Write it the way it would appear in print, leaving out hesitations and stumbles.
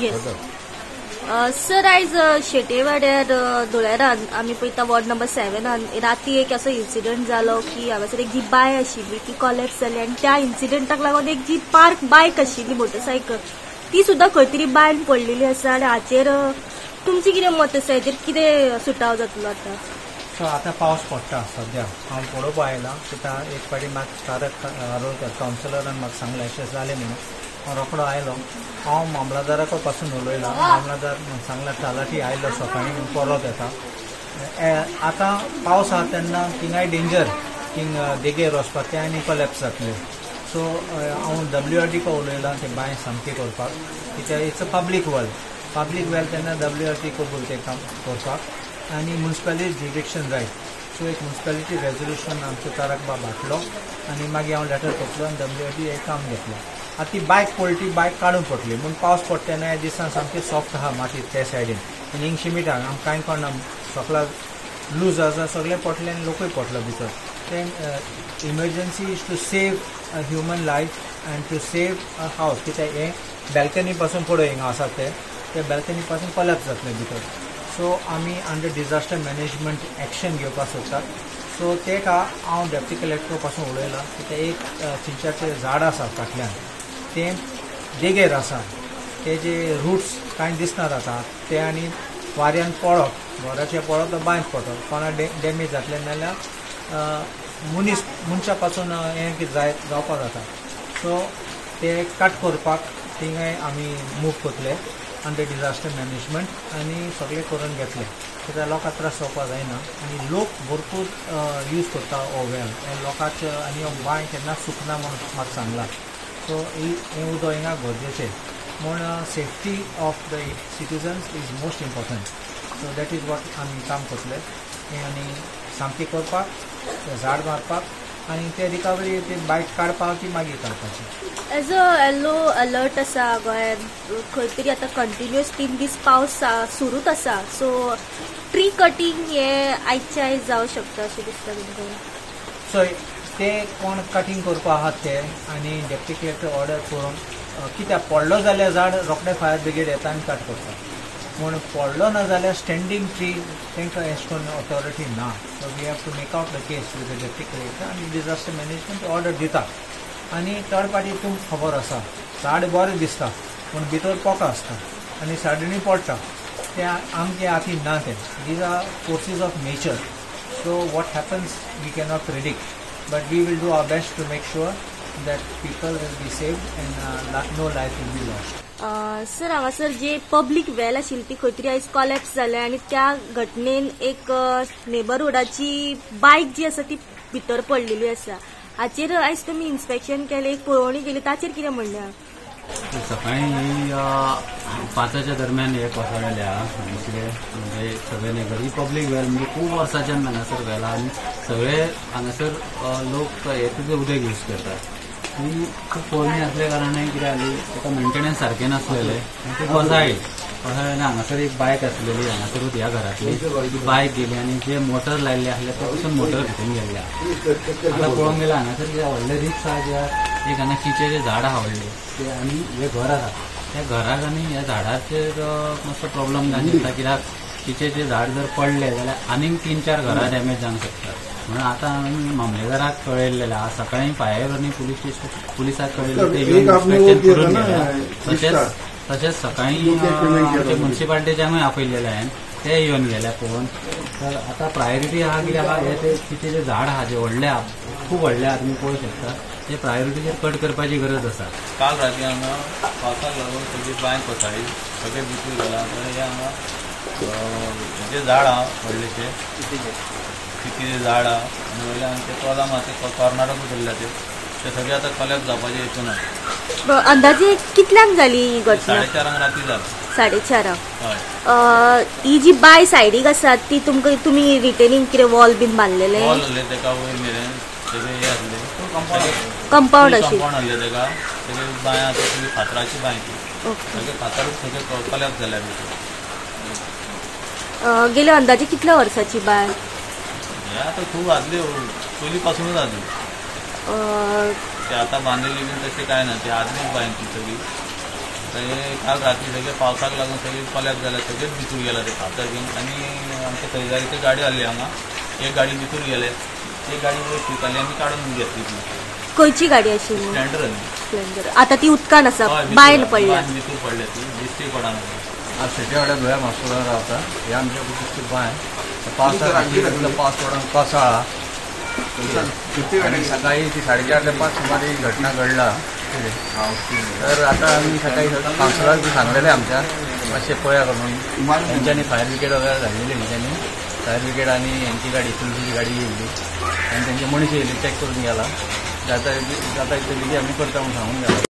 येस sir, आयज शेटेवाड्यार धुळेरान आमी पळयता वॉर्ड नंबर 7 राती एक असो इन्सिडंट जालो की हांगासर एक जी बाय आशिल्ली ती कॉलॅप्स जाली आनी त्या इन्सिडंटाक लागून एक जी पार्क बायक आशिल्ली मोटरसायकल ती सुद्दां खंय तरी बायन पडलेली आसा आनी हाचेर तुमचें कितें मत आसा, हेचेर कितें सुटाव जातलो आतां? सो आतां पावस पडटा सद्या, हांव पळोवपा आयलां कित्याक एक फावटी म्हाका तारक आरोलकर कावन्सिलरान म्हाका सांगलें अशें जालें म्हणून हांव रोकडो आयलो. हांव मामलादाराको पासून उलयलां, मामलादार सांगला तलाठी आयलो सकाळीं म्हूण परत येता. आतां पावस आहा तेन्ना थिंगाय डेंजर, थिंग देगेर वचपाक तें आनी कॉलॅप्स जातलें. सो हांव WRT को उलयलां तें बांय सामकी करपाक, कित्याक it's a public well, public well तेन्ना WRT को बोल तें काम करपाक आनी म्युनिसिपालिटी जुरिडिक्शन जाय. सो एक म्युनिसिपालिटी रेजोल्युशन आमचो तारक बाब हाडलो आनी मागीर हांव लेटर करतलो आनी WRT हें काम घेतलें. आतां ती बायक पडली, ती बायक काडूंक पडली म्हूण पावस पडटा तेन्ना ह्या दिसान सामकें सॉफ्ट आहा माती त्या सायडीन आनी हिंग शिमीट आहा, आमकां कांय कळना, सगळा लूज आसा, सगळें पडलें आनी लोकूय पडलो भितर. तें emergency is to save a human life and to save a house, कित्याक हें बॅल्कनी पासून पळय हिंगा आसा ते बॅल्कनी पासून कॉलॅप्स जातलें भितर. सो आमी अंडर डिजास्टर मॅनेजमेंट एक्शन घेवपाक सोदतात. सो तेका हांव डेप्टी कलेक्टर पासून उलयलां कित्याक एक चिंचाचें झाड आसा फाटल्यान, तें देगेर आसा, तेजे रुट्स कांय दिसनात आतां, ते आनी वाऱ्यान पडप, घराचें पडप बांयत पडप, कोणा डॅमेज जातलें नाजाल्यार मनीस मनशा पासून हें कितें जाय जावपाक जाता. सो ते कट करपाक थिंगाय आमी मूव करतले अंडर डिजास्टर मॅनेजमेंट आनी सगळें करून घेतलें कित्याक लोकांक त्रास जावपाक जायना आनी लोक भरपूर यूज करता हो वेल, हे लोकांचे आनी हो बांय केन्ना सुकना म्हूण म्हाका सांगलां. सो हें उदक हिंगा गरजेचें म्हूण safety of the citizens is most important. So that is what आमी काम करतले हें आनी सामकें करपाक, झाड मारपाक आनी ते रिकवरी ते बायक काडपाक ती मागीर काडपाची. एज अ येलो अलर्ट आसा गोंयांत खंय तरी आतां कंटिन्युअस 3 दीस पावस सुरूच आसा, सो ट्री कटींग हें आयच्या आयज जावं शकता अशें दिसता तुमकां? सो ते कोण कटींग करपा आहात ते आनी डेप्टी कलेक्टर ऑर्डर करून कित्याक पडलो जाल्यार झाड रोखडें फायर ब्रिगेड येता आनी कट करता, पूण पडलो ना जाल्यार स्टँडींग ट्री तांकां अशें करून ऑथॉरिटी ना. So we have to make out the case with the deputy collector आनी डिजास्टर मॅनेजमेंट ऑर्डर दिता. आनी थर्ड पार्टी तुमकां खबर आसा झाड बरें दिसता पूण भितर पोका आसता आनी साडणी पडटा, तें आमच्या हातीन ना तें. These are forces of nature, so what happens we cannot predict, but we will do our best to make sure that people will be saved and no life will be lost. Sir, हांगासर जे public वेल आशिल्ली ती खंय तरी आयज collapse जाल्या आनी त्या घटनेन एक नेबरहुडाची बायक जी आसा ती भितर पडलेली आसा, हाचेर आयज तुमी इन्स्पेक्शन केलें, एक पळोवणी केली, ताचेर कितें म्हणणें? सकाळी 5 दरम्यान हे कोसळ्ळेले दिसले, म्हणजे सगळे नेबर ही पब्लीक वेल म्हणजे खूब वर्साच्यान हांगासर वेला आनी सगळे हांगासर लोक हे तुजें उदक यूज करतात. ती खूब पोरणी आसल्या कारणान कितें जाली ताका मेंटेनन्स सारकें नासलेलें आनी ती कोसळ्ळी. कोसळ्ळी हांगासर एक बायक आसलेली हांगासरूच ह्या घरांतली ती बायक गेली आनी जे मोटर लायिल्ले आसले ते पसून मोटर भितून गेल्ले. आतां पळोवंक गेल्यार हांगासर जे व्हडले रिक्स आहा, जे एक हांगा चिंचेचें झाड आहा व्हडलें ते आनी हें घर आसा त्या घराक आनी ह्या झाडाचेर मातसो प्रॉब्लम जावंक शकता, कित्याक चिंचेचें झाड जर पडलें जाल्यार आनीक 3-4 घरां डॅमेज जावंक शकतात. म्हणून आतां आमी मामलेदाराक कळयल्लें आहा, सकाळीं फायर आनी पुलीस स्टेशन पुलिसाक कळयल्लें, ते येवन इन्स्पेक्शन करून गेले. तशेंच सकाळीं आमचे म्युनिसिपालिटीच्यानूय आपयल्लेले हांवें, ते येवन गेले पळोवन. तर आतां प्रायोरिटी आहा कितें आहा, हे ते चिंचेचें झाड आहा जें व्हडलें आहा, खूब व्हडलें आहा, तुमी पळोवंक शकता, ते प्रायोरिटीचेर कट करपाची गरज आसा. काल राती हांगा पावसाक लागून सगळी बांय कोसळ्ळी, सगळें भितर गेलां. हे हांगा हेजें झाड आहा व्हडलेशें चिंचेचें झाड आहा आनी वयल्यान ते कोलाम आहा ते कॉर्नराकूच धरल्या ते सगळे आतां कॉलॅप्स जावपाचे हितून आहा. अंदाजे कितल्यांक जाली ही घटना? 4:30 राती जाली. 4:30. हय. ही जी बाय सायडीक आसा ती तुमकां तुमी रिटेनिंग कितें वॉल बीन बांदलेलें? वॉल आहले तेका वयर मेरेन, तेजे हें आहले कंपावंड आशिल्लें, कंपावंड आहले तेका, तेजे बांय आतां सगळी फातराची बांय ती, सगळे फातरूच सगळे कॉलॅप्स जाल्या भितर. गेले अंदाजे कितल्या वर्साची बाय? हे आतां खूब आदली, पयलीं पासुनूच आसली ते, आतां बांदिल्ली बीन तशें कांय ना, ती आदलीच बांय ती सगळी. आतां हे काल राती सगळे पावसाक लागून सगळे कोलॅप्स जाल्या, सगळेच भितूर गेला ते फातर बीन. आनी आमच्या थंय ते गाडी आसली हांगा, एक गाडी भितूर गेले, एक गाडी वयर शिवताली, आमी काडून घेतली ती. खंयची गाडी आशिल्ली? स्प्लेंडर. स्प्लेंडर. आतां ती उदकान आसा, बायल पडल्या, भितूर पडल्या ती, दिश्टी पडना. आज शेट्यावाड्या धुळ्या म्हापसा रावता. हे आमच्या कुशीक बांय, पावसाक पावस पडून कोसळ्ळा आणि सकाळी ती 4:30 ते 5 सुमार ही घटना घडला. तर आता आम्ही सकाळी कावन्सिलराक बी सांगलेले आमच्या मातशें पळया म्हणून, तेंच्यांनी फायर ब्रिगेड वगैरे धाडलेली, तेंच्यांनी फायर ब्रिगेड आनी हेंची गाडी पुलिसाची गाडी येयल्ली आनी तेंचे मनीस येयले, चॅक करून गेला. जाता जाता इतले बेगीन आमी करता म्हणून सांगून गेला.